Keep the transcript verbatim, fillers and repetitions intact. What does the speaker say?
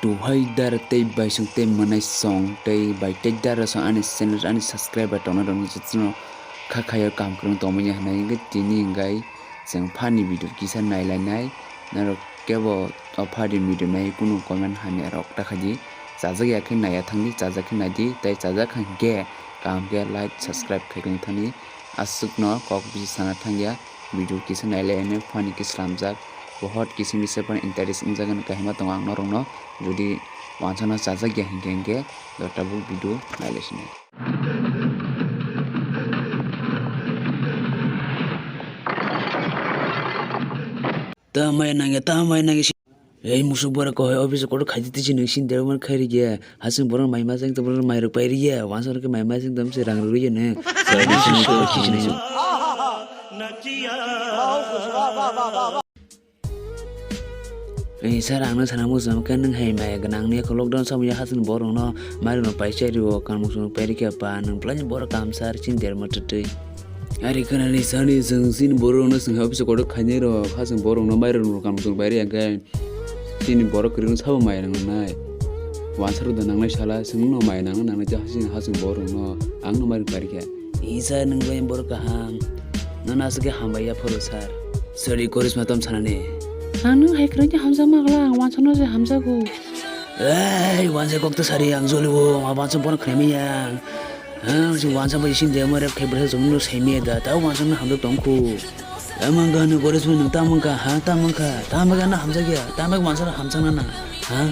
Duhai dar tei baisong tei mwnai song tei bai tei dar song ani channel ani subscriber tongna rok no kha khayo kam kwrwng tongmani hwnwi hwnkhe tini hwnkhe chwng phani video kisa nailainai norok kebo o phani video nai kunu comment hamya rok ta khaidi chajak ya khe naiya thangdi chajak khe naidi tei chajak kha hwnkhe kaham khe like subscribe khai tong thani aswkno kok bisi sana thangya. Video kisa nailai ene phani khe slamjak, bohot kisim kisa phano interest wngjak hwnwi kahima tongo ang norokno. Jodi wansano chajak ya hinkhe hinkhe do tabuk video nailai sini. Tamai nangya, tamai nangya. Ei musuk borok kohai office o kotor khaidi tisi nung sin derma khairi ge. Hasing borok mai ma jeng borok mai rok pairi ge. Wansa rok mai ma jeng dam se rang rwi ne. Ei sir, ang no sana muchung khe nung hai mai gwnang ni lockdown samung ya hasing borok no mai rok no paisa rio kan musuk pairi khe pa nung plan borok kam sar sin derma twtwi. Ari khana ni sani jeng sin borok no sing office o kotor khaini rok hasing borok no mai rok no kan musuk pairi ya khe. Chini borok kwrwng sabo maya nangnai. Wansaro da nangnai sala, chwngno maya nangna nangnai, tei hasing, hasing borokno ang no mari parikha. Isa nwng bai borok kaham. Nono aswk khe hambai ya phoro sir. Sorry, korisma tom sanani. Ang nwng hai kwrwng khe hamjak magla, ang wansano je hamjago. Ei, wansa kok ta sari ang jolibo, ma wansa borok khnaimaya. Ha, si wansa bai sin de mo rep khai bwrsa jomno saimaya da, ta wansa no hamjak tongkhu. Amang gano korisma nwng tamung kha, ha, tamung kha, tamung kha na hamjak ya, tamung wansa no hamjak na na, ha?